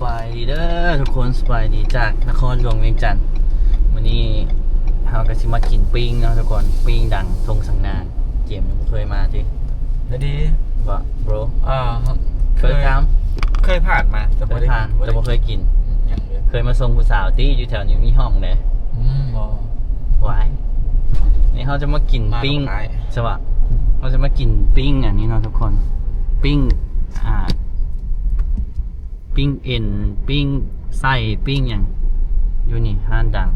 ສະບາຍດີເດີທຸກຄົນ, ສະບາຍດີຈາກນະຄອນຫຼວງວຽງຈັນ. ມື້ນີ້ເຮົາກໍຊິມາກິນປີ້ງເນາະທຸກຄົນ, ປີ້ງດັງທົ່ງສັງນາ. ເຈມຍັງບໍ່ເຄີຍມາຕິ? ສະບາຍດີ ບໍ່ bro? ອ່າ First time? ເຄີຍຜ່ານມາ ແຕ່ບໍ່ໄດ້ ເຄີຍຜ່ານ ແຕ່ບໍ່ເຄີຍກິນ. ອືມ ຍັງເລີຍ. ເຄີຍມາສົ່ງຜູ້ສາວຕິ? ຢູ່ແຖວນີ້ມີຫ້ອງເດ້. ອືມ ບໍ່ ຫວາຍ. ນີ້ເຮົາຈະມາກິນ ມາ ປີ້ງ ສະບາຍ. ເຮົາຈະມາກິນປີ້ງອັນນີ້ເນາະທຸກຄົນ, ປີ້ງ ອ່າ ປີ້ງເອັນ ປີ້ງໄສ້ ປີ້ງຫຍັງຢູ່ນີ້ ຮ້ານດັງ.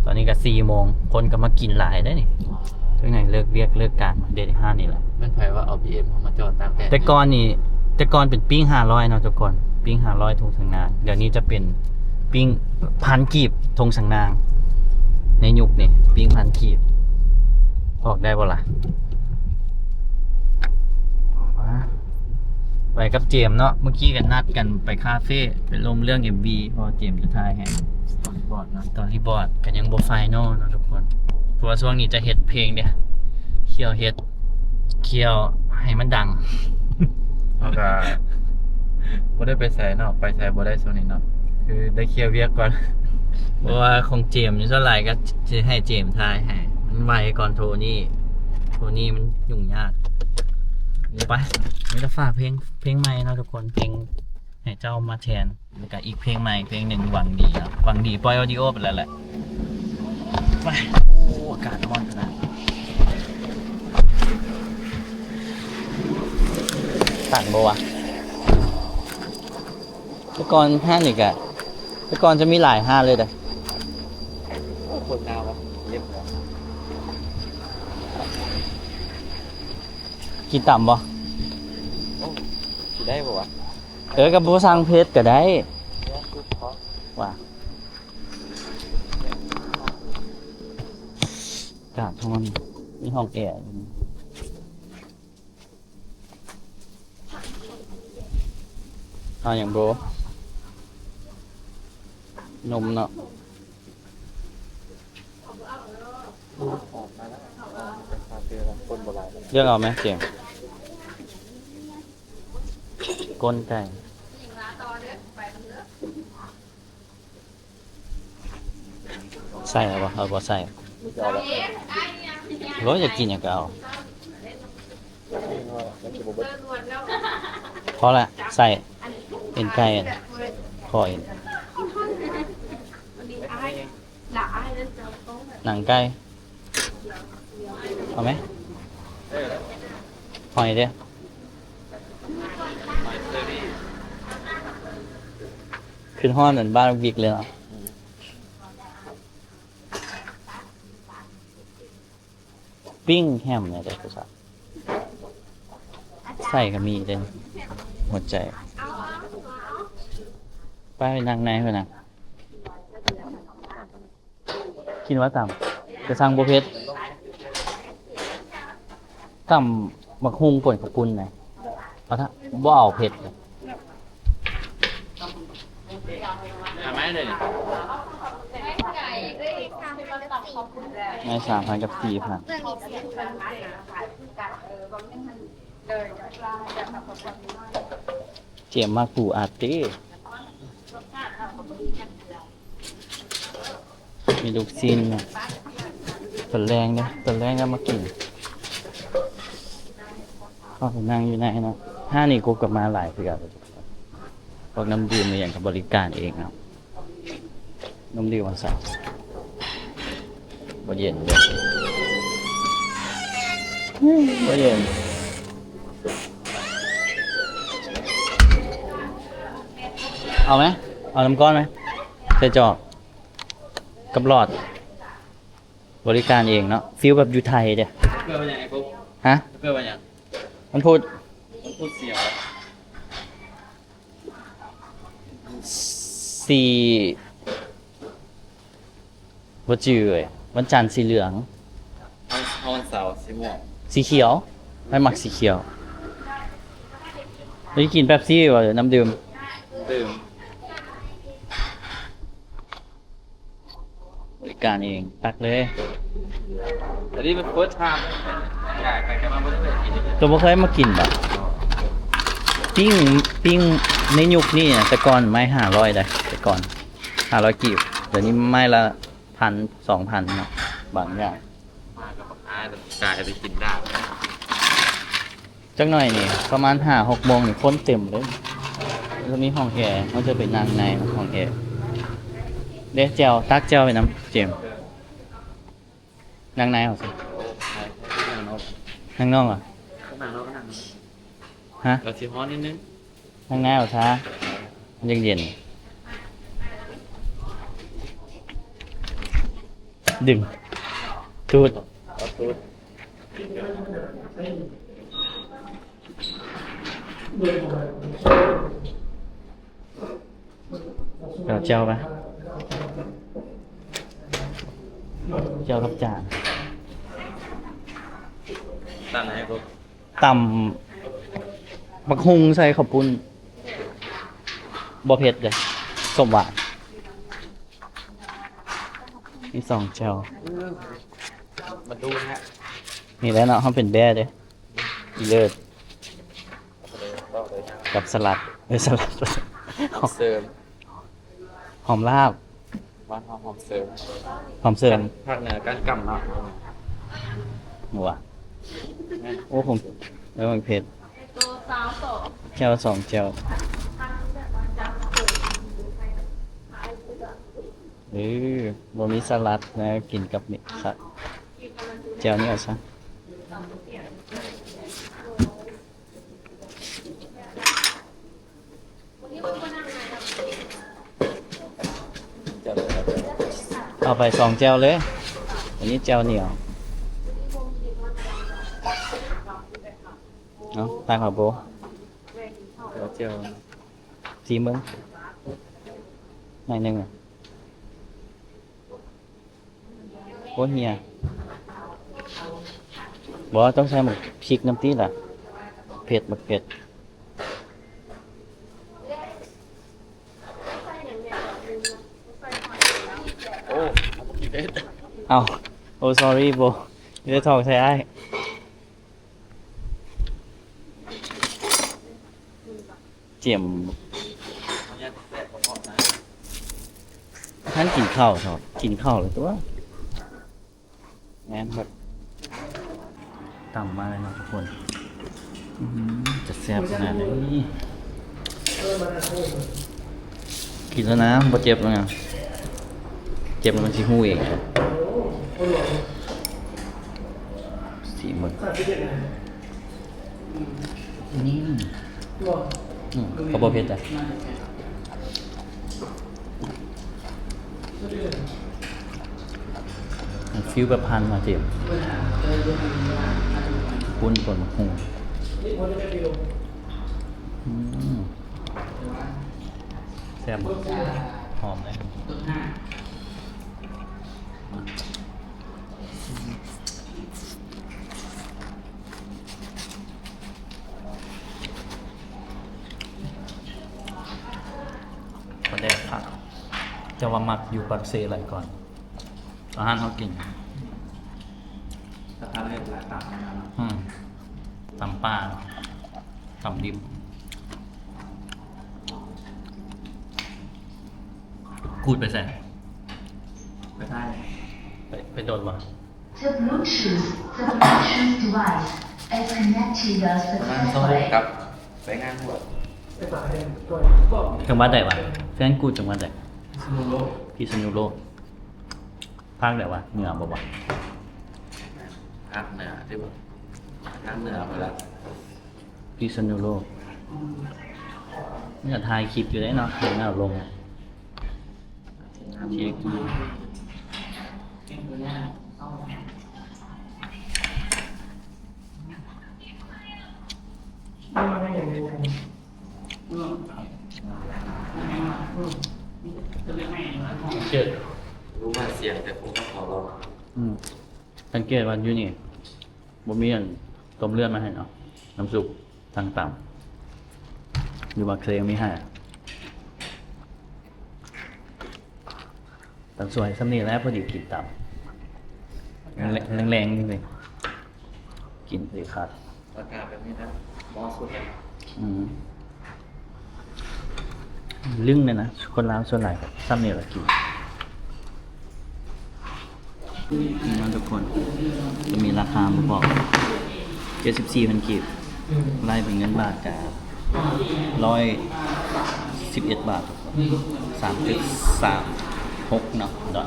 ຕອນນີ້ກໍສີ່ໂມງ ຄົນກໍມາກິນຫຼາຍເດ້ນີ້. ຈັ່ງໃດເລີກວຽກເລີກການມາເດັດຮ້ານນີ້ແຫຼະ. ແມ່ນໃຜວ່າເອົາບີເອັມເຮົາມາຈອດຕາກແດດ? ແຕ່ກ່ອນນີ້ ແຕ່ກ່ອນເປັນປີ້ງຫ້າຮ້ອຍເນາະທຸກຄົນ, ປີ້ງຫ້າຮ້ອຍທົ່ງສັງນາງ. ດຽວນີ້ຈະເປັນປີ້ງພັນກີບທົ່ງສັງນາງ. ໃນຍຸກນີ້ປີ້ງພັນກີບ ອອກໄດ້ບໍ່ລະ? ໄປກັບເຈມເນາະ, ເມື່ອກີ້ກໍນັດກັນໄປຄາເຟ ໄປລົມເລື່ອງເອັມວີ ເພາະວ່າເຈມຈະຖ່າຍໃຫ້ສະຕໍຣີບອດເນາະ. ສະຕໍຣີບອດກໍຍັງບໍ່ໄຟນອລເນາະທຸກຄົນ, ເພາະວ່າຊ່ວງນີ້ຈະເຮັດເພງເດ້, ຂ້ຽວເຮັດ ຂ້ຽວໃຫ້ມັນດັງ. ເຮົາກໍບໍ່ໄດ້ໄປໃສເນາະ, ໄປໃສບໍ່ໄດ້ຊ່ວງນີ້ເນາະ, ຄືໄດ້ເຄ່ຍວຽກກ່ອນ. ເພາະວ່າຂອງເຈມນີ້ສ່ວນຫຼາຍກໍຊິໃຫ້ເຈມຖ່າຍໃຫ້, ມັນໄວກ່ອນໂທນີ້, ໂທນີ້ມັນຫຍຸ້ງຍາກ. ໄປ ມີແຕ່ຝາກເພງ ເພງໃໝ່ເນາະທຸກຄົນ, ເພງໃຫ້ເຈົ້າມາແທນ. ແລ້ວກະອີກເພງໃໝ່ເພງໜຶ່ງ ຫວັງດີເນາະ, ຫວັງດີປ່ອຍອອດີໂອໄປແລ້ວແຫຼະ. ໄປ. ໂອ້ ອາກາດຮ້ອນຂະໜາດ. ຕັນບໍ່ວະ? ແຕ່ກ່ອນຮ້ານນີ້ກະ ແຕ່ກ່ອນຈະມີຫຼາຍຮ້ານເລີຍເດ້. ໂອ້ ຄົນໜາວວະ, ເລັບເນາະ. ກິນຕຳບໍ່? ໂອ້ ຊິໄດ້ບໍ່ວະ? ເອີ ກໍບໍ່ສັ່ງເຜັດກໍໄດ້. ວ່າ ອາກາດຮ້ອນ ມີຫ້ອງແອ. ເອົາຫຍັງ bro? ນົມເນາະ. ເລືອກເອົາແມະ ເຈມ. ກົ້ນໄກ່ ໃສ່ເອົາບໍ່? ເອົາບໍ່ໃສ່? ບໍ່ ຢາກກິນຫຍັງກໍເອົາ. ພໍລະ ໃສ່ເອັນໄກ່ ຂໍເອັນ ໜັງໄກ່ ເອົາໄໝ? ຫອຍເດ້. ຂຶ້ນຮອດອັນບ້ານວິກເລີຍເນາະ. ປີ້ງແຮມແດ່ເດີຜູ້ສາວ. ໃສ່ກໍມີເດ້ ຫົວໃຈ. ໄປນັ່ງໃນພຸ້ນນະ. ກິນວ່າຕຳ ແຕ່ສັ່ງບໍ່ເຜັດ. ຕຳບັກຫຸ່ງປົ່ນເຂົ້າປຸ້ນນະ. ເອົາທະ ບໍ່ເອົາເຜັດ. ໄມ້ສາມພັນກັບສີ່ພັນ. ເຈມມັກປູອາເຕ້. ມີລູກຊີ້ນນະ ຕອນແລງເດ້ ຕອນແລງກໍມາກິນ. ເຮົາໄປນັ່ງຢູ່ໃນເນາະ. ຮ້ານນີ້ກົບກັບມາຫຼາຍເທື່ອ. ພວກນ້ຳດື່ມອີ່ຫຍັງກໍບໍລິການເອງເນາະ. ນ້ຳດື່ມວ່າຊັ້ນ ບໍ່ເຢັນເດ້ ບໍ່ເຢັນ. ເອົາໄໝ? ເອົານ້ຳກ້ອນໄໝ? ໃສ່ຈອກ ກັບຫຼອດ ບໍລິການເອງເນາະ. ຟີລແບບຢູ່ໄທເດ້. ເກີດວັນຫຍັງໄອ້ກົບ? ຮະ? ເກີດວັນຫຍັງ? ວັນພຸດ. ວັນພຸດສຽວ. ສີ ບໍ່ຈື່ເວີຍ. ວັນຈັນສີເຫຼືອງ. ເຮົາ ເຮົາວັນເສົາສີມ່ວງ. ສີຂຽວ. ຂ້ອຍມັກສີຂຽວ. ໄດ້ກິນເປັບຊີບໍ່ ຫຼືນ້ຳດື່ມ? ດື່ມ. ບໍລິການເອງ ຕັກເລີຍ. ອັນນີ້ມັນ first time ກາຍໄປກາຍມາບໍ່ໄດ້ເຄີຍກິນເລີຍ. ໂຕບໍ່ເຄີຍມາກິນບໍ່? ປີ້ງ ປີ້ງໃນຍຸກນີ້ນະ ແຕ່ກ່ອນໄມ້ຫ້າຮ້ອຍເດ້ ແຕ່ກ່ອນຫ້າຮ້ອຍກີບ ດຽວນີ້ໄມ້ລະພັນ ສອງພັນເນາະ ບາງຢ່າງ. ມາກັບບັກອາຍ ກາຍໄປກິນດາບ. ຈັກໜ່ອຍນີ້ ປະມານຫ້າຫົກໂມງນີ້ ຄົນເຕັມເລີຍ. ແລ້ວມີຫ້ອງແອ ເຮົາຈະໄປນັ່ງໃນຫ້ອງແອ. ເດ້ ແຈ່ວ ຕັກແຈ່ວໄປນຳ ເຈມ. ນັ່ງໃນເອົາຊະ. ນັ່ງນອກ ນັ່ງນອກຫວາ? ນັ່ງນອກກໍນັ່ງນອກ. ຮະ? ກໍຊິຮ້ອນນິດໜຶ່ງ. ນັ່ງໃນເອົາຊະ ມັນຈັ່ງເຢັນ. ດຶງ ຕູດ ເອົາຕູດ. ເອົາແຈ່ວໄປ ແຈ່ວກັບຈານ. ຕຳໃຫ້ຄົບ ຕຳບັກຫຸ່ງໃສ່ເຂົ້າປຸ້ນ ບໍ່ເຜັດເດ້ ສົ້ມຫວານ. ມີສອງແຈ່ວ ມາດູນຮະ. ນີ້ແຫຼະເນາະ ເຮົາເປັນແບ້ເດ້ ອີເລີດ ກັບສະຫຼັດ ເອີ ສະຫຼັດ ເສີມ ຫອມລາບ ບ້ານເຮົາຫອມເສີມ ຫອມເສີມ ພາກເໜືອກ້ານກຳເນາະ. ໂອ້ ຜົມ ເອີ ມັນເຜັດ ແຈ່ວສອງແຈ່ວ. ເອີ ບໍ່ມີສະຫຼັດນະ ກິນກັບນີ້ຊະ ແຈ່ວນີ້ເອົາຊະ. ເອົາໄປສອງແຈ່ວເລີຍ ອັນນີ້ແຈ່ວໜຽວ. ເອົາ ຕັກເອົາໂບ ເອົາແຈ່ວ ຊີມເບິ່ງ ໜ້ອຍໜຶ່ງ. ໂອ້ ເຮຍ ບໍ່ ຕ້ອງໃສ່ໝາກພິກນຳຕິລະ ເຜັດ ໝາກເຜັດ. ໂອ້ ເຜັດ. ເອົ້າ ໂອ້ sorry bro ໄດ້ຖອກໃສ່ອ້າຍ. ເຈມ ທ່ານກິນເຂົ້າເຖາະ ກິນເຂົ້າແລ້ວຕົວະ. ແມ່ນເບິດ ຕຳມາແລ້ວເນາະທຸກຄົນ. ອື ຈະແຊບຂະໜາດໃດ. ກິນແລ້ວນະ ບໍ່ເຈັບແລ້ວນະ ເຈັບແລ້ວມັນຊິຮູ້ເອງ. ຊີມເບິ່ງ. ອືມ ອືມ ກໍບໍ່ເຜັດນະ ມັນຟີລແບບພັນມາເຈມ ປຸ້ນ ປົນໝາກຫຸ່ງ. ອືມ ແຊບ ຫອມເລີຍ. ປາແດກຄັກ ແຕ່ວ່າມັກຢູ່ປາກເຊຫຼາຍກວ່າ ອາຫານເຮົາກິນ ສະພາບເລືອດຫຼາຍຕ່າງກັນເນາະ. ອືມ ຕຳປ່າ ຕຳດິບ. ກູດໄປໃສ? ໄປໄທ. ໄປ ໄປດົນບໍ່? The Bluetooth, the Bluetooth device is connected ປະມານສອງໂມງ successfully. ກັບໄປງານບວດ. ຈັງຫວັດໃດຫວາ? ແຟນກູດຈັງຫວັດໃດ? ພິສນຸໂລກ. ພິສນຸໂລກ. ພາກໃດຫວາ? ເໜືອບໍ່ຫວາ? ພາກເໜືອຕິບໍ່? ພາກເໜືອພຸ້ນລະ. ພິສນຸໂລກ. ນີ້ກະຖ່າຍຄລິບຢູ່ເດ້ເນາະ ເຫັນເອົາລົງ. ເຈີ ຮູ້ວ່າສຽງແຕ່ຄົງຕ້ອງຂໍລອງ. ອືມ ສັງເກດວ່າຢູ່ນີ້ ບໍ່ມີອັນຕົ້ມເລືອດມາໃຫ້ເນາະ ນ້ຳຊຸບ ສັ່ງຕຳ. ຢູ່ປາກເຊມີໃຫ້ ຕຳສວຍຊ່ຳນີ້ແຫຼະ ພໍດີກິນຕຳ ແລງໆ ນີ້ເລີຍ ກິນຊິຄັກ. ອາກາດແບບນີ້ນະ ເໝາະສຸດແລ້ວ. ອືມ. ລຶ້ງເລີຍນະ ຄົນລາວສ່ວນຫຼາຍກໍຊ່ຳນີ້ລະກິນ. ນີ້ເນາະທຸກຄົນ ຈະມີລາຄາມາບອກ ເຈັດສິບສີ່ພັນກີບ ໄລ່ເປັນເງິນບາດກະຮ້ອຍສິບເອັດບາດ ສາມຈຸດສາມຫົກເນາະ ດອນ.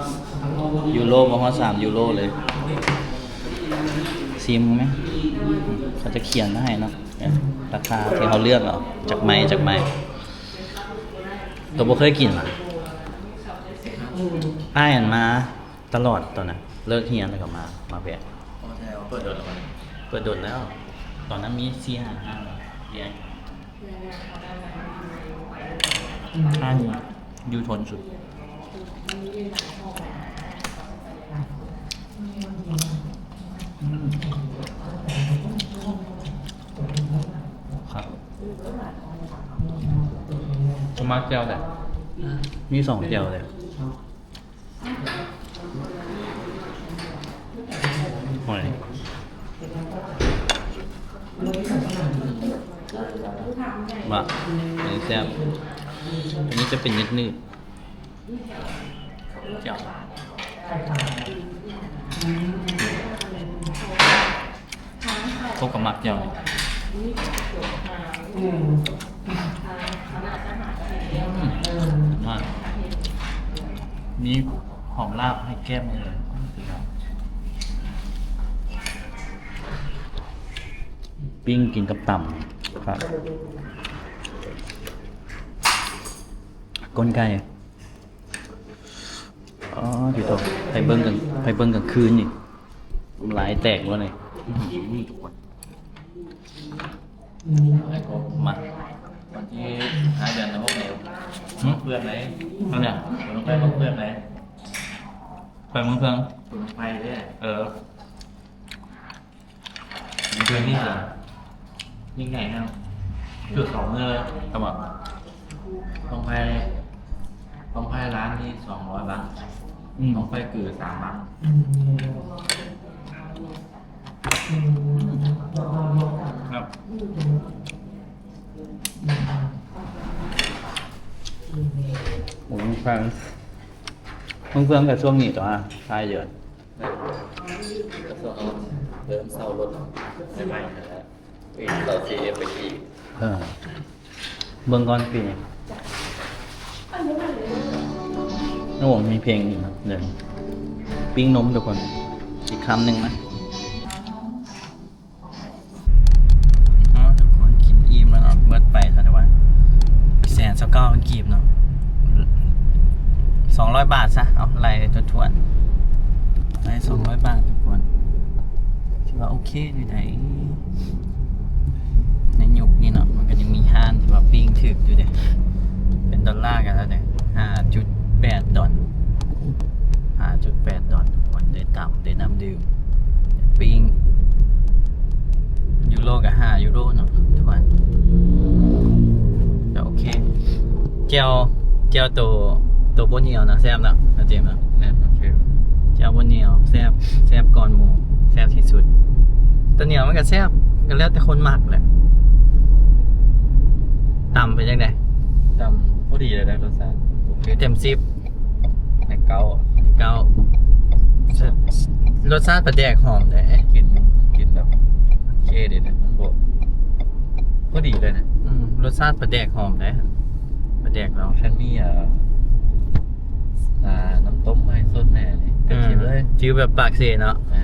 ຢູໂຣບໍ່ຮອດສາມຢູໂຣເລີຍ. ຊີມເບິ່ງແມ ເຂົາຈະຂຽນມາໃຫ້ເນາະ ເອີ ລາຄາທີ່ເຮົາເລືອກເອົາ ຈັກໄມ້ ຈັກໄມ້. ໂຕບໍ່ເຄີຍກິນຫວາ? ອ້າຍອັນມາຕະຫຼອດຕອນນັ້ນ ເລີກຮຽນແລ້ວກໍມາ ມາແວະ. ເປີດດົນແລ້ວ ເປີດດົນແລ້ວ ຕອນນັ້ນມີສີ່ຫ້າຮ້ານແລ້ວ ຮ້ານຢູ່ທົນສຸດ. ຄັກ ບໍ່ມັກແຈ່ວໃດ ມີສອງແຈ່ວເລີຍ. ຫອຍ ມາ ອັນນີ້ແຊບ ອັນນີ້ຈະເປັນໜືດໆ ແຈ່ວ ຄົນກໍມັກແຈ່ວນີ້ ອືມ ມາ ມີຂອງລາບໃຫ້ແກ້ມເລີຍ ປີ້ງກິນກັບຕຳ ຄັກ ກົ້ນໄກ່. ອໍ ເດີໂຕ ໄປເບິ່ງກັນ ໄປເບິ່ງກາງຄືນນີ້ ນ້ຳລາຍແຕກບໍ່ນີ້ ອືມ ທຸກຄົນ ມາ ວັນທີຫ້າ ເດືອນຫົກນີ້ ຫື ເພື່ອນໃດ ອັນເນີ້ຍ ເພິ່ນໄປເມືອງເພື່ອນໃດ ໄປເມືອງເພື່ອນ ໄປເດ້ ເອີ. ເດືອນນີ້ກໍຍິ່ງໃຫຍ່ແຮງ ເກືອບສອງມື້ເລີຍ ຄັບ ບັ້ງໄຟ ບັ້ງໄຟລ້ານນີ້ສອງຮ້ອຍບັ້ງ ອືມ ບັ້ງໄຟກືອສາມບັ້ງ ອືມ ຄັບ ໂອ້ ຟັງ ຟັງເພື່ອນກັບຊ່ວງນີ້ຕົວະ ທ້າຍເດືອນ. ແມ່ນ ກໍຕ້ອງເອົາ ເລີ່ມເຊົ່າລົດໃໝ່ໆ ຫັ້ນແຫຼະ ເອີ ເຂົ້າຊີເອັຟໄປອີກ ເອີ ເບິ່ງກ່ອນປີນີ້ ໂອ້ ມີເພງອີກເນາະ ປີ້ງນົມທຸກຄົນ ອີກຄຳໜຶ່ງນະ. ເນາະ ທຸກຄົນ ກິນອີ່ມແລ້ວເນາະ ເບິດໄປເທົ່າໃດວະ ແສນຊາວເກົ້າພັນກີບເນາະ ສອງຮ້ອຍບາດຊະ ເອົາ ໄລ່ຖ້ວນໆ ໄລ່ສອງຮ້ອຍບາດທຸກຄົນ ຖືວ່າໂອເຄຢູ່ໃດ ໃນຍຸກນີ້ເນາະ ມັນກໍຍັງມີຮ້ານທີ່ວ່າປີ້ງຖືກຢູ່ເດ້ ເປັນດອນລາກໍແລ້ວແຕ່ ຫ້າຈຸດແປດດອນ ຫ້າຈຸດແປດດອນ ທຸກຄົນ ໄດ້ຕຳ ໄດ້ນ້ຳດື່ມ ໄດ້ປີ້ງ ຢູໂຣກໍຫ້າຢູໂຣເນາະ ທຸກຄົນ ກໍໂອເຄ ແຈ່ວ ແຈ່ວໂຕ ໂຕບໍ່ໜຽວນະ ແຊບເນາະ ອາເຈມເນາະ ແມ່ນ ໂອເຄ ແຈ່ວບໍ່ໜຽວ ແຊບ ແຊບກ່ອນໝູ່ ແຊບທີ່ສຸດ ໂຕໜຽວມັນກໍແຊບ ກໍແລ້ວແຕ່ຄົນມັກແຫຼະ ຕຳເປັນຈັ່ງໃດ? ຕຳພໍດີເລີຍນະ ລົດຊາດ ໂອເຄ ເຕັມສິບ ໃຫ້ເກົ້າ ໃຫ້ເກົ້າ ລົດຊາດປາແດກຫອມເດ້ ກິນ ກິນແບບໂອເຄເດ້ ມັນບໍ່ ພໍດີເລີຍນະ ອືມ ລົດຊາດປາແດກຫອມເດ້ ປາແດກລາວ ຄັນມີ ອ່າ ອ່າ ນ້ຳຕົ້ມໃຫ້ສົດແດ່ນີ້ ເອີ ກໍກິນເລີຍ ຟີວແບບປາກເຊເນາະ ອ່າ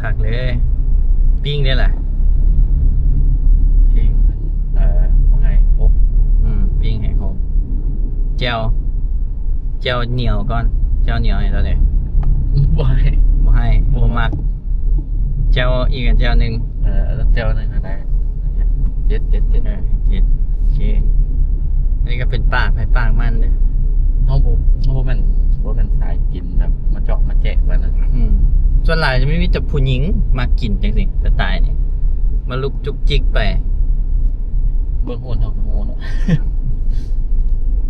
ຄັກເລີຍ ປີ້ງເດ້ລະ ປີ້ງ ເອີ ບໍ່ໃຫ້ຄົບ ອືມ ປີ້ງໃຫ້ຄົບ ແຈ່ວ ແຈ່ວໜຽວກ່ອນ ແຈ່ວໜຽວໃຫ້ເທົ່າໃດ? ບໍ່ໃຫ້ ບໍ່ໃຫ້ ບໍ່ມັກ ແຈ່ວອີກແຈ່ວໜຶ່ງ ເອີ ແຈ່ວໜຶ່ງກໍໄດ້ ເຈັດ ເຈັດ ເຈັດ ເອີ ເຈັດ ໂອເຄ ອັນນີ້ກໍເປັນປາກໃຜປາກມັນເດ້ ເຮົາບໍ່ ເຮົາບໍ່ແມ່ນ ບໍ່ແມ່ນສາຍກິນແບບມາເຈາະມາແຈະປານນັ້ນ ອືມ ສ່ວນຫຼາຍຈະມີ ມີແຕ່ຜູ້ຍິງມັກກິນຈັ່ງຊີ້ ສະໄຕນີ້ ມາລຸກຈຸກຈິກໄປ ເບິ່ງໂຫນເຮົາກໍໂຫນເນາະ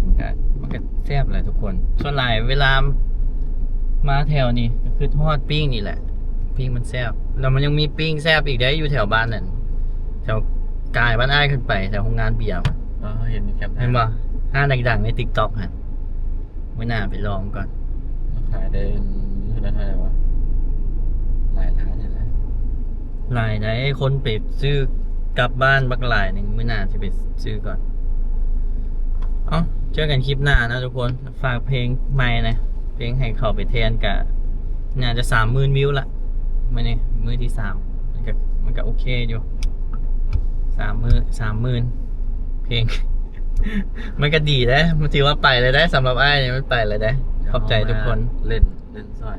ມັນກໍ ມັນກໍແຊບແຫຼະທຸກຄົນ ສ່ວນຫຼາຍເວລາມາແຖວນີ້ກໍຄຶດຮອດປີ້ງນີ້ແຫຼະ ປີ້ງມັນແຊບ ແລ້ວມັນຍັງມີປີ້ງແຊບອີກເດ້ ຢູ່ແຖວບ້ານນັ້ນ ແຖວກາຍບ້ານອ້າຍຂຶ້ນໄປ ແຖວໂຮງງານເບຍ ເອີ ເຫັນຢູ່ແຄມ ເຫັນບໍ່? ຮ້ານດັງໆໃນ TikTok ຫັ້ນ ມື້ໜ້າໄປລອງກ່ອນ. ມັນຂາຍໄດ້ມື້ລະເທົ່າໃດວະ? ຫຼາຍລ້ານຢູ່ນະ. ຫຼາຍໃດ໋ ຄົນໄປຊື້ກັບບ້ານບັກຫຼາຍໜຶ່ງ. ມື້ໜ້າຊິໄປຊື້ກ່ອນ. ເອົ້າ ເຈີກັນຄລິບໜ້າເນາະທຸກຄົນ. ຝາກເພງໃໝ່ນະ ເພງໃຫ້ເຂົ້າໄປແທນກະ ໜ້າຈະສາມໝື່ນວິວລະ. ມື້ນີ້ມື້ທີສາມ ມັນກະ ມັນກະໂອເຄຢູ່ ສາມມື້ ສາມໝື່ນ ເພງ ມັນກະດີເດ້. ມັນຖືວ່າໄປແລ້ວເດ້ ສຳລັບອ້າຍນີ້ມັນໄປແລ້ວເດ້. ຂອບໃຈທຸກຄົນ ເລ່ນ ເລ່ນຊ່ອຍ.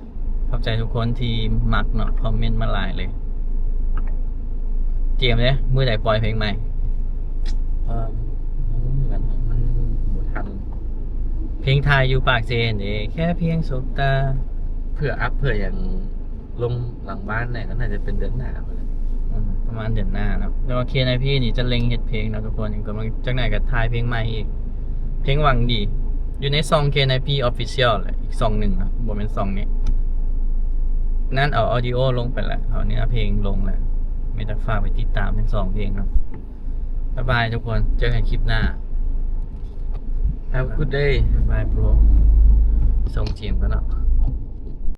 ຂອບໃຈທຸກຄົນທີ່ມັກເນາະ ຄອມເມັນມາຫຼາຍເລີຍ. ເຈມເດ້ ມື້ໃດປ່ອຍເພງໃໝ່? ເອີ ມັນບໍ່ທັນ ເພງຖ່າຍຢູ່ປາກເຊເດ້ ແຄ່ພຽງສົບຕາ. ເພື່ອອັບເພື່ອຫຍັງ ລົງຫຼັງບ້ານແນ່ ກໍໜ້າຈະເປັນເດືອນໜ້າພຸ້ນແຫຼະ. ອືມ ປະມານເດືອນໜ້າເນາະ. ແຕ່ວ່າ KNIP ນີ້ຈະເລັ່ງເຮັດເພງເນາະທຸກຄົນ. ຈັກໜ້ອຍກໍຖ່າຍເພງໃໝ່ອີກ ເພງຫວັງດີ ຢູ່ໃນຊ່ອງ KNIP Official ແຫຼະ ອີກຊ່ອງໜຶ່ງເນາະ ບໍ່ແມ່ນຊ່ອງນີ້. ນັ້ນເອົາ audio ລົງໄປແລ້ວ ເອົາເນື້ອເພງລົງແລ້ວ. ມີແຕ່ຝາກໄປຕິດຕາມທັງສອງເພງເນາະ. ບາຍບາຍທຸກຄົນ ເຈີກັນຄລິບໜ້າ. Have a good day. ບາຍບາຍ bro. ສົ່ງເຈມກ່ອນເນາະ.